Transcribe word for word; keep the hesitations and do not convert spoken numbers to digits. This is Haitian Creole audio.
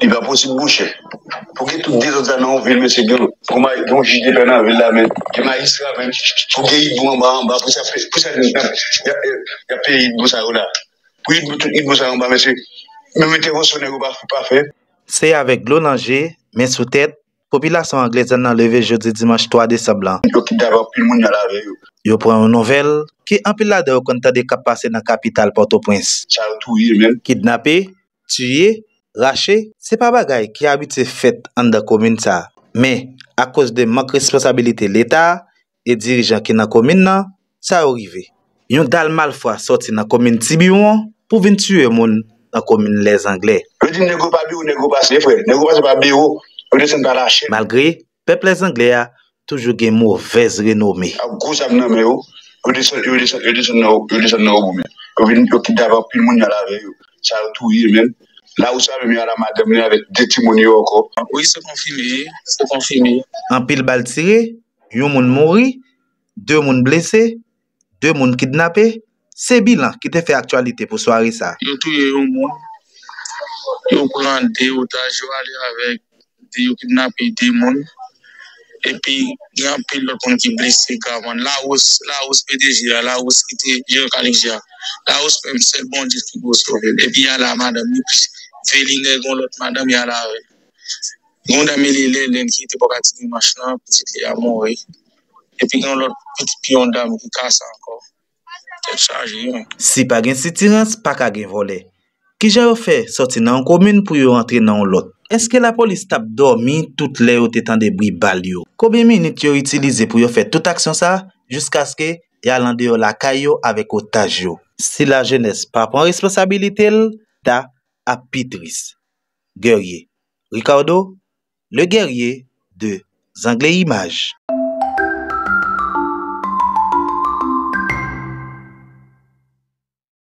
Li pa posib, monchè. Pou gen tout dezòd sa nan yon vil, mesye, gen yon, gen yon jij de pè nan vil la, men, gen majistra, men, pou gen idou anba, anba, pou sa fè, pou sa, y ap, y ap, y ap peye idou sa yo la. Pou idou, tout idou sa yo anba, mesye, menm entèvansyon nèg yo pa, pa fè. Se avèk dlo nan je, men sou tèt, popilasyon Anglèzòn nan leve jodi dimanch twa desanm lan. Yo kidnape anpil moun, y al avè yo. Yo pran yon nouvèl ke anpil ladan yo konn tande k ap pase nan kapital Pòtoprens. Sa yo touye menm. Kidnape, tiye, rache, se pa bagay ki abitye fèt anndan komin sa a. Men, akoz de mank responsabilite Leta e dirijan ki nan komin nan, sa yo rive. Yon dal malfwa sòti nan komin Tibiwon pou vin tiye moun nan komin Lèzanglè. Yo di nèg yo pa biwo, nèg yo pase, frè. Nèg yo pase pa biwo, yo desann pa lachè. Malgre pèp Lèzanglè a toujou gen movèz renome. Ak gwo zam nan men yo, yo desann, yo desann, yo desann nan, yo desann nan Obou menm. Yo vin, yo kidnape anpil moun, y al avè yo. Sa yo touye menm. Lawous la menm, y al a madanm li avèk de timoun yo ankò. Wi, se konfime, se konfime. Anpil bal tire, yon moun mouri, de moun blese, de moun kidnape, se bilan ki te fè aktyalite pou sware sa. Yo touye yon moun, yo pran de otaj, yo ale avèk de, yo kidnape de moun. Epi, gen anpil lòt moun ki blese graveman. Lawous, Lawous P D G a, Lawous ki te jeran Kalikje a. Lawous menm, sèl Bondye ki pou sove l. Epi, y al a madanm li, Velinè, gen yon lòt madanm, y al avè l. Gen yon dam rele Lèlèn ki te bò katye dimanch lan, pitit li a mouri. Epi gen yon lòt pitit, pi yon dam ki kase ankò. Tèt chaje, wi. Si pa gen sitirans, pa ka gen vòlè. Kijan yo fè sòti nan yon komin pou yo antre nan yon lòt? Èske lapolis t ap dòmi tout lè yo te tande bri bal yo? Konbyen minit yo itilize pou yo fè tout aksyon sa a, jiskaske y al andeyò lakay yo avèk otaj yo? Si lajenès pa pran responsabilite l, ta ap pi tris. Guerrier. Ricardo, Le Guerrier de Zangle Imaj.